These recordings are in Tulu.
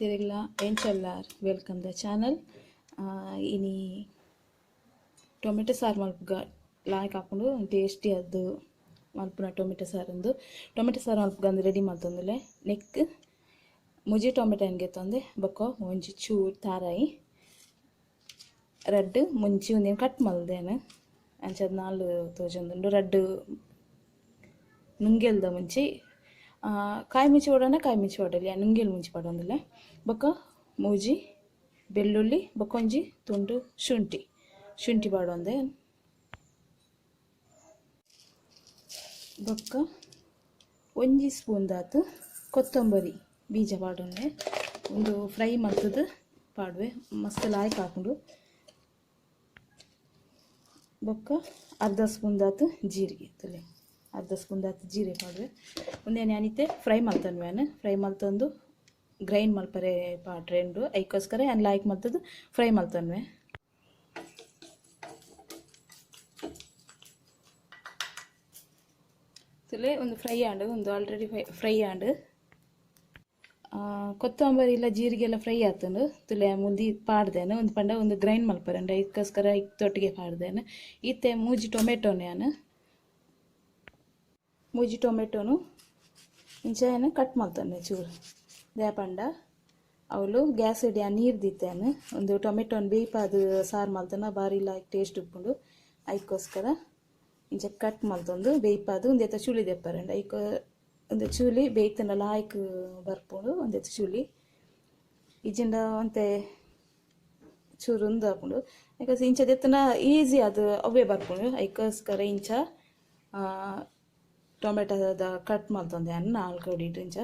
ಮಾತೆರೆಗ್ಲ ಎಂಚಲ್ಲಾರ್ welcome the channel. ಇನಿ ಟೊಮೆಟೊ ಸಾರು ಮಲ್ಪುಗ ಲಾಯ್ಕ್ ಹಾಕೊಂಡು ಟೇಸ್ಟಿ ಅದು ಮಲ್ಪುನ ಟೊಮೆಟೊ ಸಾರಂದು ಟೊಮೆಟೊ ಸಾರು ಮಲ್ಪುಗ ಅಂದು ರೆಡಿ ಮಲ್ತೊಂದುಲ್ಲೆ. ನೆಕ್ ಮುಜಿ ಟೊಮೆಟೊ ಗೆತ್ತೊಂದೆ ಬೊಕ್ಕ ಒಂಜಿ ಚೂರು ತಾರಾಯಿ ರಡ್ಡ್ ಮುಂಚಿ ಒಂದೇನು ಕಟ್ ಮಲ್ದೇನು ಅಂಚದ ನಾಲ್ ತೋಜೊಂದುಂಡು. ರಡ್ಡ್ ನುಂಗೆಲ್ದ ಮುಂಚಿ ಕಾಯಿ ಮುಂಚಿ ಒಡೋಣ ಕಾಯಿ ಮುಂಚಿ ಒಡಲಿ ನುಂಗೆಲ್ ಮುಂಚಿ ಪಡೊಂದಿಲ್ಲ. ಬೊಕ್ಕ ಮೂಜಿ ಬೆಳ್ಳುಳ್ಳಿ ಬೊಕ್ಕ ಒಂಜಿ ತುಂಡು ಶುಂಠಿ ಶುಂಠಿ ಪಾಡೊಂದೆ. ಬೊಕ್ಕ ಒಂಜಿ ಸ್ಪೂನ್ ದಾತು ಕೊತ್ತಂಬರಿ ಬೀಜ ಪಾಡೊಂದೆ. ಒಂದು ಫ್ರೈ ಮಲ್ತದು ಪಾಡುವೆ ಮಸ್ತ್ ಲಾಯ್ಕ್ ಹಾಕೊಂಡು. ಬೊಕ್ಕ ಅರ್ಧ ಸ್ಪೂನ್ ದಾತು ಜೀರಿಗೆ ತುಲೆ ಅರ್ಧ ಸ್ಪೂನ್ ದಾತು ಜೀರಿಗೆ ಪಾಡುವೆ. ಒಂದೇನೆ ಅನಿತೆ ಫ್ರೈ ಮಲ್ತನ್ವೇನು ಫ್ರೈ ಮಲ್ತಂದು ಗ್ರೈಂಡ್ ಮಲ್ಪರೆ ಪಾಡ್ರೆ ಉಂಡು ಐಕೋಸ್ಕರ ಏನು ಲಾಯ್ಕ್ ಮಲ್ತದ್ದು ಫ್ರೈ ಮಲ್ತನ್ವೆ. ತುಲೆ ಒಂದು ಫ್ರೈ ಆಂಡು ಒಂದು ಆಲ್ರೆಡಿ ಫ್ರೈ ಆಂಡು ಕೊತ್ತಂಬರಿ ಇಲ್ಲ ಜೀರಿಗೆ ಎಲ್ಲ ಫ್ರೈ ಆತಂಡು ತುಲೆ ಮುಂದಿ ಪಾಡ್ದೇನೆ. ಒಂದು ಪಂಡ ಒಂದು ಗ್ರೈಂಡ್ ಮಲ್ಪರಂಡು ಐಕ್ಕೋಸ್ಕರ ತೊಟ್ಟಿಗೆ ಪಾಡ್ದೇನೆ. ಇತ್ತೆ ಮೂಜಿ ಟೊಮೆಟೊನೆ ನಾನು ಮೂಜಿ ಟೊಮೆಟೊನು ಇಂಚ ಏನು ಕಟ್ ಮಲ್ತಾನೆ ಚೂರು ದೇಪಂಡ ಅವಳು ಗ್ಯಾಸ್ ಇಡಿ ಆ ನೀರು ದಿತ್ತೇನೆ. ಒಂದು ಟೊಮೆಟೊನ ಬೇಯ್ಪಾದು ಸಾರು ಮಲ್ತಾನ ಭಾರಿ ಲಾಯ್ಕ್ ಟೇಸ್ಟ್ ಉಪ್ಪುಂಡು ಐಕ್ಕೋಸ್ಕರ ಇಂಚ ಕಟ್ ಮಲ್ತೊಂದು ಬೇಯ್ಪಾದು ಒಂದೆತ್ತ ಚೂಲಿ ದೆಪ್ಪರಂಡು ಐಕೋ ಒಂದು ಚೂಲಿ ಬೇಯ್ತನ ಲಾಯ್ಕ್ ಬರ್ಪುಂಡು. ಒಂದೆತ್ತ ಚೂಲಿ ಇಜ್ಜಿಂಡ ಒಂತೆ ಚೂರು ಉಂದು ಹಾಕೊಂಡು ಯಾಕಂದ್ರೆ ಇಂಚ ದೆತ್ತನ ಈಸಿ ಅದು ಅವೇ ಬರ್ಪುಂಡು ಐಕ್ಕೋಸ್ಕರ ಇಂಚ ಟೊಮೆಟೊದ ಕಟ್ ಮಲ್ತೊಂದೆ ಅನ್ನ ನಾಲ್ಕು ಹೊಡಿಟ್ಟು ಇಂಚ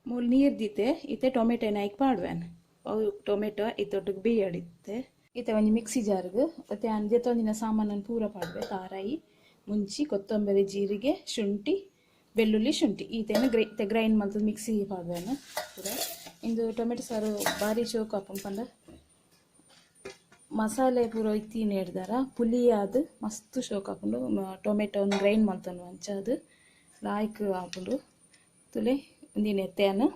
ಮೂಲು ನೀರು ದಿತ್ತೆ. ಇತ್ತೆ ಟೊಮೆಟೊನ ಐಕ್ ಪಾಡುವೆನ್ ಅವು ಟೊಮೆಟೊ ಇತ್ತೊಟ್ಟಿಗೆ ಬೇಯಡಿತ್ತೆ. ಇತ್ತೆ ಒಂಜಿ ಮಿಕ್ಸಿ ಜಾರ್ಗ್ ಮತ್ತೆ ಅಂಜೆ ಸಾಮಾನನ್ನು ಪೂರ ಪಾಡುವೆ. ತಾರಾಯಿ ಮುಂಚಿ ಕೊತ್ತಂಬರಿ ಜೀರಿಗೆ ಶುಂಠಿ ಬೆಳ್ಳುಳ್ಳಿ ಶುಂಠಿ ಈತೇನ ಗ್ರೈಂಡ್ ಮಲ್ತದ ಮಿಕ್ಸಿ ಪಾಡುವೆನು ಪೂರ. ಇಂದು ಟೊಮೆಟೊ ಸಾರು ಭಾರಿ ಚೋಕ್ ಆಪುಂಡು ಪಂಡ ಮಸಾಲೆ ಪೂರ ಇತ್ತೀನಿ ಹಿಡ್ದಾರ ಪುಲಿ ಆದ್ ಮಸ್ತ್ ಶೋಕ್ ಆಪುಂಡು. ಟೊಮೆಟೊನ ಗ್ರೈಂಡ್ ಮಲ್ತನು ಅಂಚ ಅದು ಲಾಯ್ಕ್ ಆಪುಂಡು. ತುಲೆ ಒಂದಿನ ಎತ್ತೆಯನ್ನು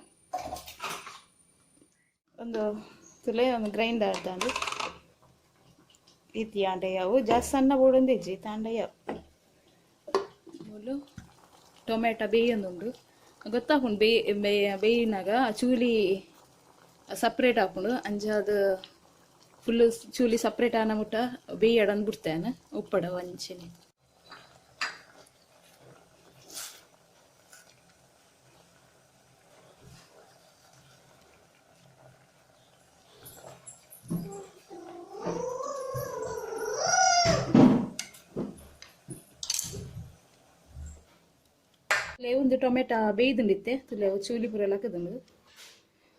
ಒಂದು ತುಲೆ ಒಂದು ಗ್ರೈಂಡ್ ಆಡ್ದಾಂಡು ಇತ್ತಿ ಆಂಡೆ ಯಾವು ಜಾಸ್ತಿ ಸಣ್ಣ ಬೋಡೊಂದು ಇಜ್ಜಿ ತಾಂಡ ಯಾವು ಟೊಮೆಟೊ ಬೇಯೊಂದುಂಡು ಗೊತ್ತಾಪುಂಡು ಬೇಯಿನಾಗ ಚೂಲಿ ಸಪ್ರೇಟ್ ಆಪುಂಡು ಅಂಚಾದ್ ಫುಲ್ ಚೂಲಿ ಸಪ್ರೇಟ್ ಆನ ಮುಟ್ಟ ಬೇಯಡನ್ ಬಿಡ್ತೇನೆ ಉಪ್ಪಡ ಒಂಚಿನಿ. ಒಂದು ಟೊಮೆಟೊ ಬೇಯ್ದುಂಡಿತ್ತೆ ತುಲೆ ಚೂಲಿ ಪೂರ ಲಕ್ಕದುಂಡು.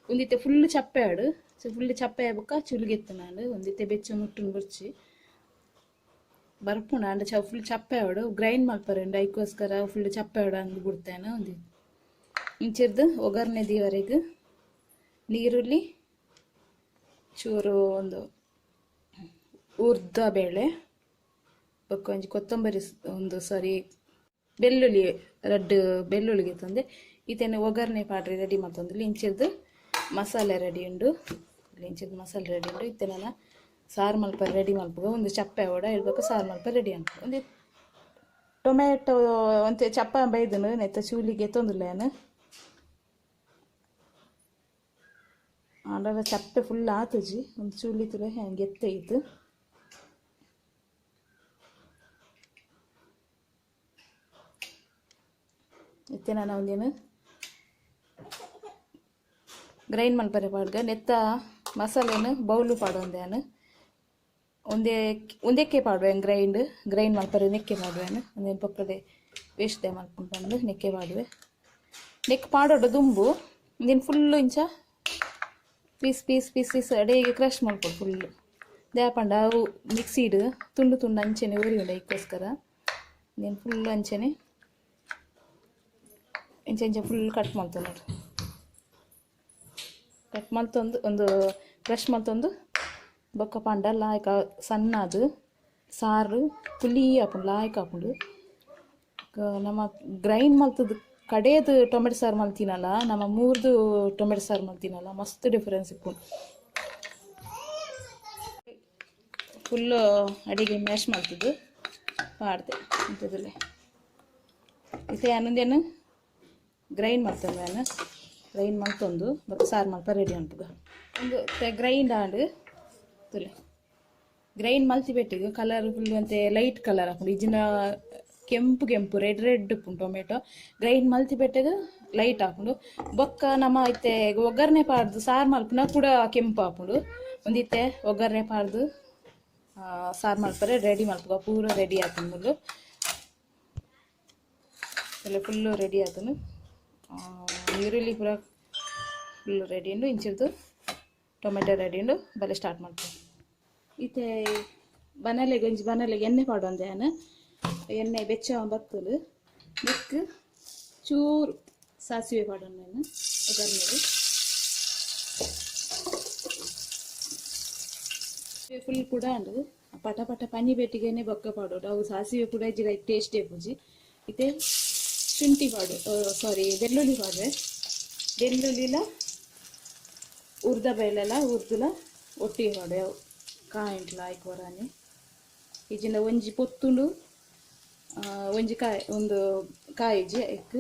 ಒಂದಿತ್ತೆ ಫುಲ್ ಚಪ್ಪೆ ಆಡು ಫುಲ್ ಚಪ್ಪೆ ಬೊಕ್ಕ ಚುಲಿಗೆತ್ತು ನಾನು ಒಂದಿತ್ತೆ ಬೆಚ್ಚ ಮುಟ್ಟುನ್ ಬುರ್ಚಿ ಬರ್ಪುಂಡು ಅಂಡ ಚ ಫುಲ್ ಚಪ್ಪೆ ಆಡು ಗ್ರೈಂಡ್ ಮಲ್ಪರಂಡು ಐಕೋಸ್ಕರ ಫುಲ್ ಚಪ್ಪೆ ಆಡು ಅಂದು ಬಿಡ್ತೇನೆ. ಒಂದು ಇಂಚಿರ್ದು ಒಗ್ಗರಣೆ ದೀವರೆಗೆ ನೀರುಳ್ಳಿ ಚೂರು ಒಂದು ಉರ್ದ ಬೇಳೆ ಬೊಕ್ಕ ಒಂಜಿ ಕೊತ್ತಂಬರಿ ಒಂದು ಸಾರಿ ಬೆಳ್ಳುಳ್ಳಿ ರಡ್ಡ್ ಬೆಳ್ಳುಳ್ಳಿಗೆ ತಂದೆ ಈತೇನೆ ಒಗ್ಗರಣೆ ಪಾಡ್ರಿ ರೆಡಿ ಮಲ್ತೊಂದು. ಇಂಚಿರ್ದು ಮಸಾಲೆ ರೆಡಿ ಉಂಡು ಇಂಚಿರ್ದು ಮಸಾಲೆ ರೆಡಿ ಉಂಡು. ಇತ್ತೆ ನಾನು ಸಾರು ಮಲ್ಪ ರೆಡಿ ಮಲ್ಪುಗ ಒಂದು ಚಪ್ಪೆ ಓಡ ಹೇಳ್ಬೇಕು ಸಾರು ಮಲ್ಪ ರೆಡಿ ಅಂತ. ಒಂದು ಟೊಮೆಟೊ ಒಂತೆ ಚಪ್ಪ ಬೈದನು ನೆತ್ತ ಚೂಲಿಗೆ ತೊಂದಿಲ್ಲ ಏನು ಆಂಡಲ ಚಪ್ಪೆ ಫುಲ್ ಆತುಜಿ ಒಂದು ಚೂಲಿ ತುಲೆ ಹೆಂಗೆ ಎತ್ತೈತು. ಇತ್ತೆ ನಾನು ಒಂದೇನು ಗ್ರೈಂಡ್ ಮಲ್ಪರೆ ಪಾಡ್ಗ ನೆತ್ತ ಮಸಾಲೆನು ಬೌಲು ಪಾಡೊಂದೇನು ಒಂದೇ ಒಂದೆಕ್ಕೆ ಪಾಡುವೆ ಗ್ರೈಂಡ್ ಗ್ರೈಂಡ್ ಮಲ್ಪರೆ ನೆಕ್ಕೆ ಪಾಡುವೆನು ಒಂದೇನು ಪಕ್ಕದೆ ವೇಸ್ಟ್ ಮಲ್ಪುಂಡು ಬಂದು ನೆಕ್ಕೆ ಪಾಡುವೆ. ನೆಕ್ ಪಾಡೋಡು ದುಂಬು ಒಂದೇನು ಫುಲ್ಲು ಇಂಚ ಪೀಸ್ ಪೀಸ್ ಪೀಸ್ ಪೀಸ್ ಅಡೇಗೆ ಕ್ರಷ್ ಮಲ್ಪೊಡು ಫುಲ್ಲು ದಾಪಂಡ ಅವು ಮಿಕ್ಸಿಡ್ ತುಂಡು ತುಂಡು ಅಂಚೆನೆ ಉರಿ ಉಂಡು ಐಕ್ಕೋಸ್ಕರ ಒಂದೇನು ಫುಲ್ ಅಂಚೆನೆ ಇಂಚ ಇಂಚ ಫುಲ್ ಕಟ್ ಮಲ್ತೊಂದು ಕಟ್ ಮಲ್ತೊಂದು ಒಂದು ಕ್ರಷ್ ಮಲ್ತೊಂದು ಬೊಕ್ಕ ಪಂಡ ಲಾಯ್ಕ ಸಣ್ಣದು ಸಾರು ಪುಲಿ ಆಪುಂಡು ಲಾಯ್ಕ್ ಆಪುಂಡು. ನಮ್ಮ ಗ್ರೈಂಡ್ ಮಲ್ತದ್ದು ಕಡೆದು ಟೊಮೆಟೊ ಸಾರು ಮಲ್ತಿನಲ್ಲ ನಮ್ಮ ಮೂರ್ದು ಟೊಮೆಟೊ ಸಾರು ಮಲ್ತಿನಲ್ಲ ಮಸ್ತ್ ಡಿಫರೆನ್ಸ್ ಇಪ್ಪು. ಫುಲ್ಲು ಅಡಿಗೆ ಮ್ಯಾಶ್ ಮಾಡ್ತಿದ್ದು ಪಾಡ್ದೆ ಇಂಥದ್ರಲ್ಲಿ. ಇತ್ತೆ ಅನ್ನೊಂದೇನು ಗ್ರೈಂಡ್ ಮಾಡ್ತೇನೆ ನಾನು. ಗ್ರೈಂಡ್ ಮಲ್ತೊಂದು ಬೊಕ್ಕ ಸಾರು ಮಲ್ಪ ರೆಡಿ ಉಂಟು. ಒಂದು ಗ್ರೈಂಡ್ ಆಂಡ್ ತುಲೆ ಗ್ರೈಂಡ್ ಮಲ್ತಿ ಬೆಟ್ಟಿಗೆ ಕಲರ್ ಫುಲ್ ಅಂತೆ ಲೈಟ್ ಕಲರ್ ಹಾಕೊಂಡು ಇಜಿನ ಕೆಂಪು ಕೆಂಪು ರೆಡ್ ರೆಡ್ ಉಪ್ಪು ಟೊಮೆಟೊ ಗ್ರೈಂಡ್ ಮಲ್ತಿ ಬೆಟ್ಟಗೆ ಲೈಟ್ ಹಾಕೊಂಡು ಬೊಕ್ಕ ನಮ್ಮ ಇತ್ತೆ ಒಗ್ಗರಣೆ ಪಾಡ್ದು ಸಾರು ಮಲ್ಪುನ ಕೂಡ ಕೆಂಪು ಹಾಕೊಂಡು ಒಂದಿತ್ತೆ ಒಗ್ಗರಣೆ ಪಾಡ್ದು ಸಾರು ಮಲ್ಪರೆ ರೆಡಿ ಮಲ್ಪುಗ ಪೂರ ರೆಡಿ ಆತನ ಮುಲ್ಲು ಎಲ್ಲ ಫುಲ್ಲು ರೆಡಿ ಆತನು. ಈರುಳ್ಳಿ ಪೂರ ಫುಲ್ ರೆಡಿ ಉಂಡು. ಇಂಚಿರ್ದು ಟೊಮೆಟೊ ರೆಡಿ ಉಂಡು. ಬಲೆ ಸ್ಟಾರ್ಟ್ ಮಾಡ್ತೀವಿ. ಇತ್ತೆ ಬನಲೆಗೆ ಒಂಜಿ ಬನಲೆಗೆ ಎಣ್ಣೆ ಪಾಡೊಂದೆ ಯಾನ್. ಎಣ್ಣೆ ಬೆಚ್ಚ ಬತ್ತಲು ನೆಕ್ ಚೂರು ಸಾಸಿವೆ ಪಾಡೊಂದು ನಾನು ಒಗ್ಗರಣೆಗೆ. ಫುಲ್ ಕೂಡ ಉಂಡು ಪಟ ಪಟ ಪನಿ ಬೆಟ್ಟಿಗೆನೆ ಬೊಕ್ಕ ಪಾಡೋಡು ಅವು ಸಾಸಿವೆ ಕೂಡ ಇಜ್ಜಿಡ ಟೇಸ್ಟ್ ಪೂಜಿ. ಇತ್ತೆ ಶುಂಠಿ ಪಾಡು ಸಾರಿ ಬೆಳ್ಳುಳ್ಳಿ ಪಾಡ್ವೆ. ಬೆಳ್ಳುಳ್ಳಿಲ ಉರ್ದ ಬೇಳೆಲ್ಲ ಉರ್ದುಲ ಒಟ್ಟಿಗೆ ಪಾಡುವೆ ಅವು ಕಾಯಿಂಟ್ಲ ಆಯ್ಕೆ ವರಾನೆ. ಇಜ್ಜಿಂಡ ಒಂಜಿ ಪೊತ್ತುಂಡು ಒಂಜಿ ಕಾಯಿ ಒಂದು ಕಾಯಿಜಿ ಎಕ್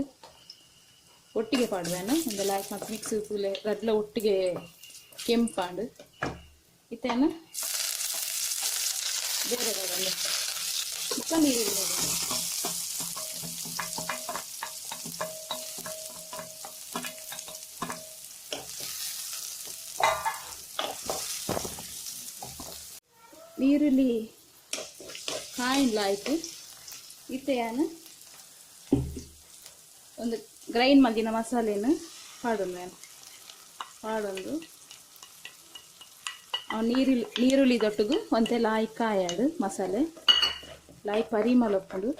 ಒಟ್ಟಿಗೆ ಪಾಡುವೆನ ಒಂದು ಲಾಯ್ಕ್ ಮತ್ತು ಮಿಕ್ಸ್ ಫುಲ್ ರಡ್ಲ ಒಟ್ಟಿಗೆ ಕೆಂಪಾಂಡು. ಇತ್ತೇನ ಬೇರೆ ಪಾಡೊಂದು ಬೊಕ್ಕ ನೀರುಳ್ಳಿ ಪಾಡೊಂದು. ನೀರುಳ್ಳಿ ಕಾಯಿನ್ಲ ಆಯ್ತು. ಇತ್ತೆ ಯಾನ್ ಒಂದು ಗ್ರೈಂಡ್ ಮಲ್ದಿನ ಮಸಾಲೆನ ಪಾಡೊಂದು ಯಾನ್ ಪಾಡೊಂದು ನೀರುಳ್ಳಿ ನೀರುಳ್ಳಿ ದೊಟ್ಟುಗು ಒಂತೆ ಲಾಯ್ ಕಾಯಾಡು ಮಸಾಲೆ ಲಾಯ್ ಪರಿಮಳ ಉಪ್ಪುಂಡು.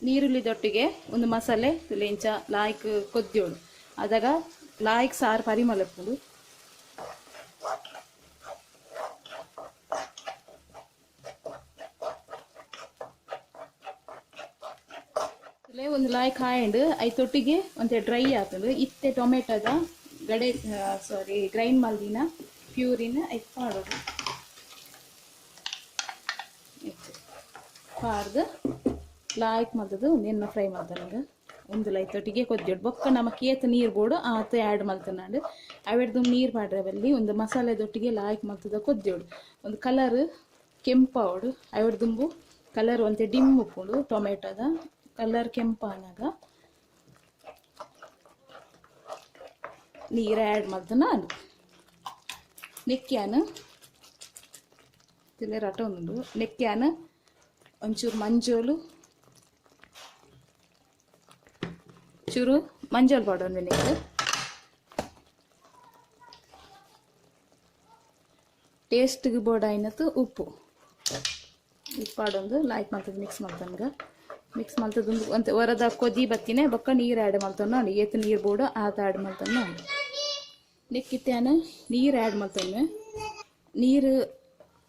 ನೀರುಳ್ಳಿ ದೊಟ್ಟಿಗೆ ಒಂದು ಮಸಾಲೆ ಇಂಚ ಲಾಯ್ಕ್ ಕೊದ್ಯೋಡು ಅದಾಗ ಲಾಯ್ಕ್ ಸಾರು ಪರಿಮಳ ಉಪ್ಪುಂಡು. ಒಂದು ಲಾಯ್ ಕಾಯಂಡು I ತೊಟ್ಟಿಗೆ ಒಂತೆ ಡ್ರೈ ಆತಂಡು. ಇತ್ತೆ ಟೊಮೆಟೊದ ಗಡೆ ಸಾರಿ ಗ್ರೈಂಡ್ ಮಲ್ದಿನ ಪ್ಯೂರಿನ ಐಕ್ ಪಾಡೋದು. ಪಾಡ್ದು ಲಾಯ್ಕ್ ಮಲ್ತದು ಒಂದೆನ್ನ ಫ್ರೈ ಮಲ್ತನಗ ಒಂದು ಲೈ ತೊಟ್ಟಿಗೆ ಕೊದ್ದಿಡು ಬೊಕ್ಕ ನಮ್ಮ ಕೇತ್ ನೀರು ಬೋಡು ಆತ ಆ್ಯಡ್ ಮಲ್ತನಾಂಡು ಅವೆಡ್ದು ನೀರು ಪಾಡ್ರೆ ಬಲ್ಲಿ ಒಂದು ಮಸಾಲೆ ದೊಟ್ಟಿಗೆ ಲಾಯ್ಕ್ ಮಲ್ತದ ಕೊದ್ದಿಡು ಒಂದು ಕಲರ್ ಕೆಂಪಾವಡು ಅವೆಡ್ದುಂಬು ಕಲರ್ ಒಂತೆ ಡಿಮ್ ಉಪ್ಪುಂಡು ಟೊಮೆಟೊದ ಕಲರ್ ಕೆಂಪಾನಾಗ ನೀರು ಆ್ಯಡ್ ಮಲ್ತನ ನೆಕ್ಕ್ಯಾನ ತಿಲ್ಲ ರಟ ಒಂದುಂಡು. ನೆಕ್ಕ್ಯಾನ ಒಂಚೂರು ಮಂಜೋಲು ಚೂರು ಮಂಜಲ್ ಪಾಡೊಂದು ನೆಕ್ ಟೇಸ್ಟ್ಗೆ ಬೋಡಾಯಿನತ್ತು ಉಪ್ಪು ಉಪ್ಪು ಪಾಡೊಂದು ಲಾಯ್ಕ್ ಮಲ್ತದ ಮಿಕ್ಸ್ ಮಲ್ತನ್ಗ ಮಿಕ್ಸ್ ಮಲ್ತದ ಒಂತೆ ಹೊರದ ಕೊದಿ ಬತ್ತಿನೇ ಬೊಕ್ಕ ನೀರು ಆ್ಯಡ್ ಮಲ್ತೊಂದು ನೋಡಿ ಏತ್ ನೀರು ಬೋಡು ಆತ ಆ್ಯಡ್ ಮಲ್ತೊಂದು ನೋಡಿ. ನೆಕ್ಕಿತ್ತಾನ ನೀರು ಆ್ಯಡ್ ಮಲ್ತೊನ್ವೆ ನೀರು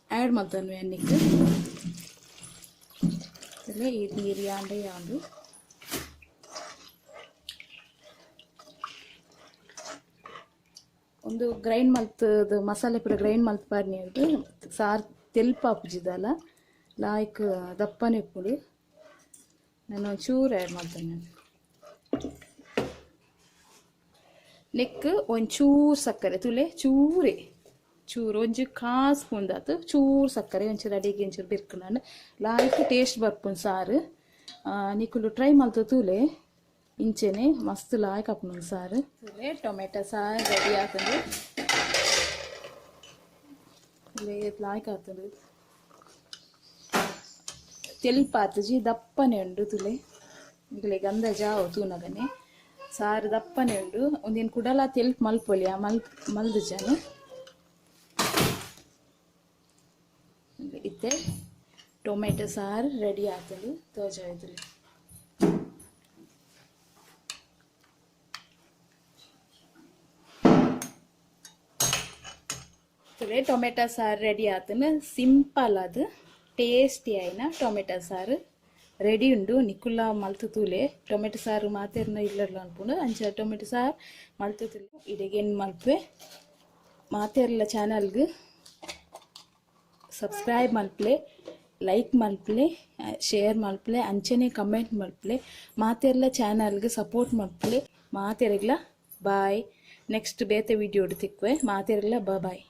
ಆ್ಯಡ್ ಮಲ್ತೊನ್ವೆ ನೆಕ್ ಈ ನೀರು ಯಾಂಡ ಯಾಂಡು ಒಂದು ಗ್ರೈಂಡ್ ಮಲ್ತದ ಮಸಾಲೆ ಪೂರ ಗ್ರೈಂಡ್ ಮಲ್ತ್ ಪಾಡ್ನಿ ಸಾರು ತೆಲ್ಪ ಆಪುಜಿದಲ್ಲ ಲಾಯ್ಕ್ ದಪ್ಪನೆ ಉಪ್ಪುಂಡು. ನಾನು ಚೂರು ಆ್ಯಡ್ ಮಾಡ್ತೇನೆ. ನೆಕ್ ಒಂಚೂರು ಸಕ್ಕರೆ ತುಲೆ ಚೂರೆ ಚೂರು ಒಂಜಿ ಕಾಲು ಸ್ಪೂನ್ ದಾತು ಚೂರು ಸಕ್ಕರೆ ಒಂಚೂರು ಅಡಿಗೆ ಒಂಚೂರು ಬಿರ್ಕು ಲಾಯ್ಕ್ ಟೇಸ್ಟ್ ಬರ್ಪುಂಡು ಸಾರು. ನಿಕುಲು ಟ್ರೈ ಮಲ್ತ ತೂಲೆ ಇಂಚೆನೆ ಮಸ್ತ್ ಲಾಯ್ಕ್ ಆಪುಂಡು ಸಾರು. ತುಲೆ ಟೊಮೆಟೊ ಸಾರು ರೆಡಿ ಆತಂಡು ಲಾಯ್ಕ್ ಆತಂಡು ತೆಲ್ಪಾತಜಿ ದಪ್ಪನೆ ಉಂಡು ತುಲೆ ನಿಕಲೆಗ್ ಅಂದಾಜಾವು ತೂನಗನೆ ಸಾರು ದಪ್ಪನೆ ಉಂಡು. ಒಂದಿನ ಕುಡಲ ತೆಲ್ಪ್ ಮಲ್ಪೊಲಿ ಆ ಮಲ್ದು ಜನ ಇತ್ತೆ ಟೊಮೆಟೊ ಸಾರು ರೆಡಿ ಆತಂಡು ತೋಜಾಯ್ತುಲೆ. ಟೊಮೆಟೊ ಸಾರು ರೆಡಿ ಆತನ. ಸಿಂಪಲ್ ಅದು ಟೇಸ್ಟಿ ಆಯಿನ ಟೊಮೆಟೊ ಸಾರು ರೆಡಿ ಉಂಡು. ನಿಕುಲ ಮಲ್ತು ತೂಲೆ ಟೊಮೆಟೊ ಸಾರು ಮಾತೆರ್ನ ಇಲ್ಲಡ್ಲ ಅನ್ಪುಂಡು. ಅಂಚ ಟೊಮೆಟೊ ಸಾರು ಮಲ್ತು ತೂಲೆ. ಇಡೆಗೆ ಮಲ್ಪೆ ಮಾತೆರ್ಲ ಚಾನಲ್ಗ್ ಸಬ್ಸ್ಕ್ರೈಬ್ ಮಲ್ಪಲೆ, ಲೈಕ್ ಮಲ್ಪಲೆ, ಶೇರ್ ಮಲ್ಪಲೆ, ಅಂಚನೆ ಕಮೆಂಟ್ ಮಲ್ಪಲೆ. ಮಾತೆರ್ಲ ಚಾನಲ್ಗೆ ಸಪೋರ್ಟ್ ಮಲ್ಪಲೆ. ಮಾತೆರೆಗ್ಲ ಬಾಯ್. ನೆಕ್ಸ್ಟ್ ಬೇತೆ ವಿಡಿಯೋಡು ತಿಕ್ಕುವೆ. ಮಾತೆರೆಗ್ಲ ಬಾಯ್.